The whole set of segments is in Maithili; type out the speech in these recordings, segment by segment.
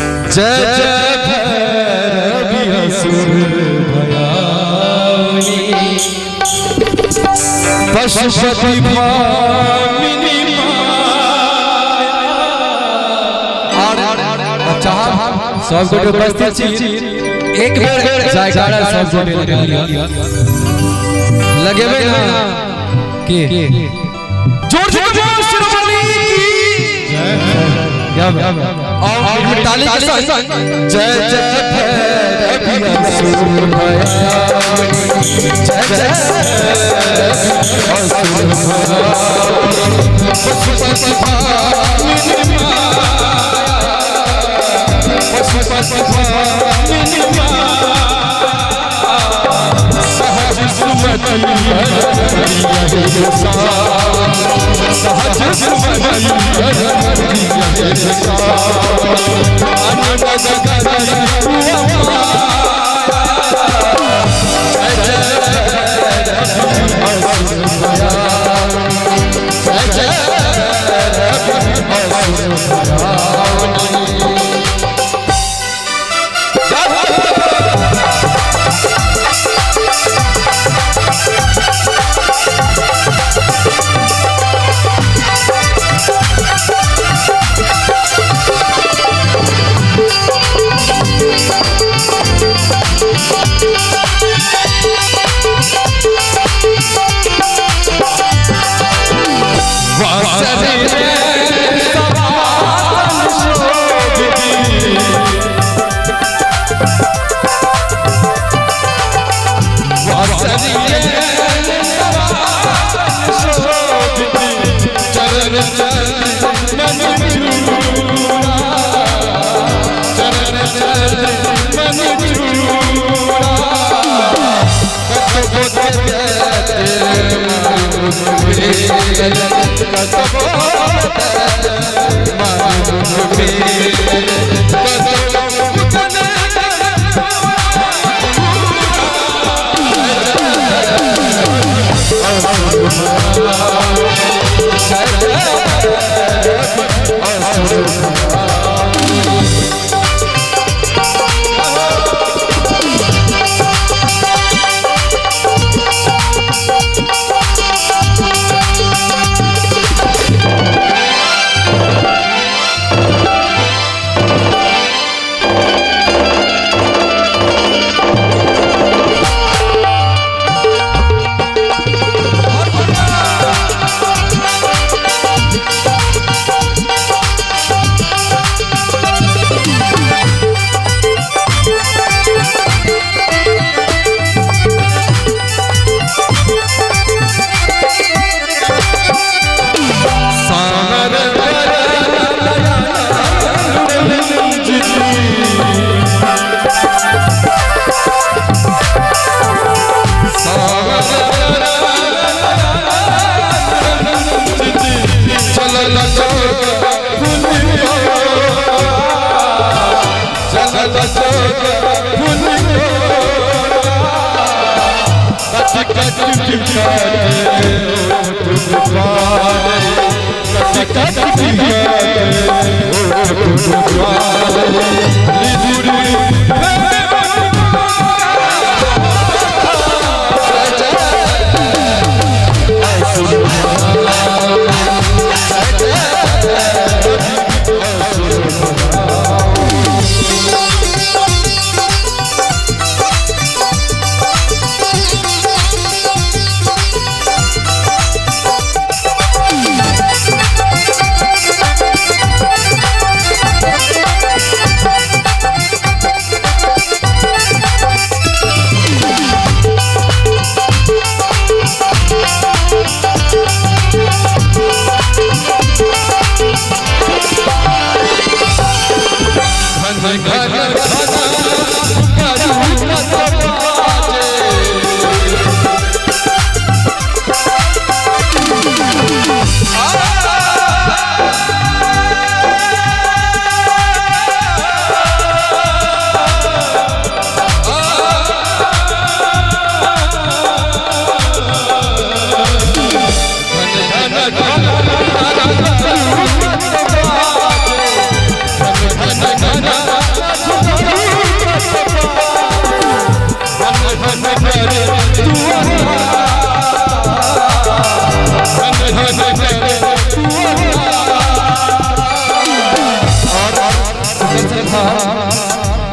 जय जय भैरवी असुर भयाउनी, पशुपति भामिनी। और चाहब सब गोटे उपस्थित छी, एक बेर जयकारा सब गोटे लगा लिअ। लगेबै ना के जोर से बोलो शिरोमणि की जय। और ताली के संग जय जय भैरवी असुर भयाउनी, जय जय असुर भयाउनी, पशुपति भामिनी माया, पशुपति भामिनी माया, सहज सुमति सहज सुमति। जय जय। धन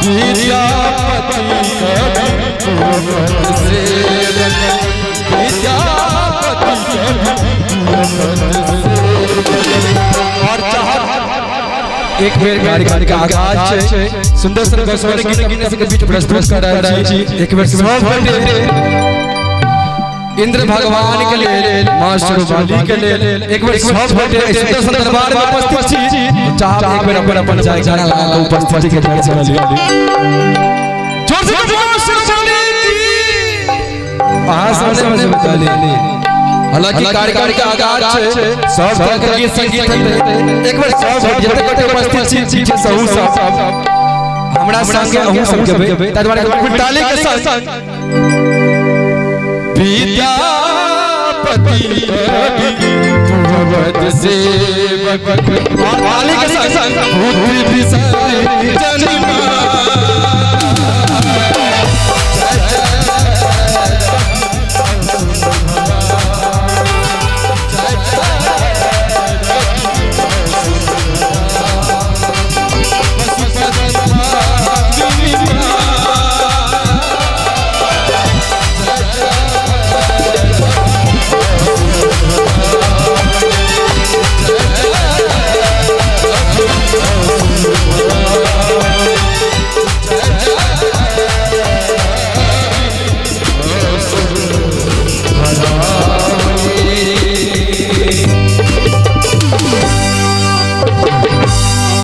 विद्यापति कवि तुअ सेवक, विद्यापति कवि तुअ सेवक। और चाहब एक बेर कार्यक्रम के आगाज छै, सुंदर सुंदर गोस्वामी गीत अपने सबके बीच प्रस्तुत कर रहल छी। एक बेर सब गोटे इंद्र भगवान के लेल, माँ शेरवाली के लेल, एक बेर सब गोटे एहि सुंदर सुंदर दरबार में उपस्थित छी। चाहब एक बेर अपन अपन जयकारा लगा के उपस्थिति के दर्शन करी। जोर से बोलो शेरवाली की। अहाँ सब समझ में चली। हालांकि कार्यक्रम के आगाज छै, सब तरह के गीत संगीत हेतै। एक बेर सब जते गोटे उपस्थित छी, पीछे सहू सब हमरा संगे अहूँ सब गेबै, ताहि दुआरे एक बेर ताली के संग विद्यापति कवि तुअ सेवक, और ताली के संग पुत्र विसर्जन।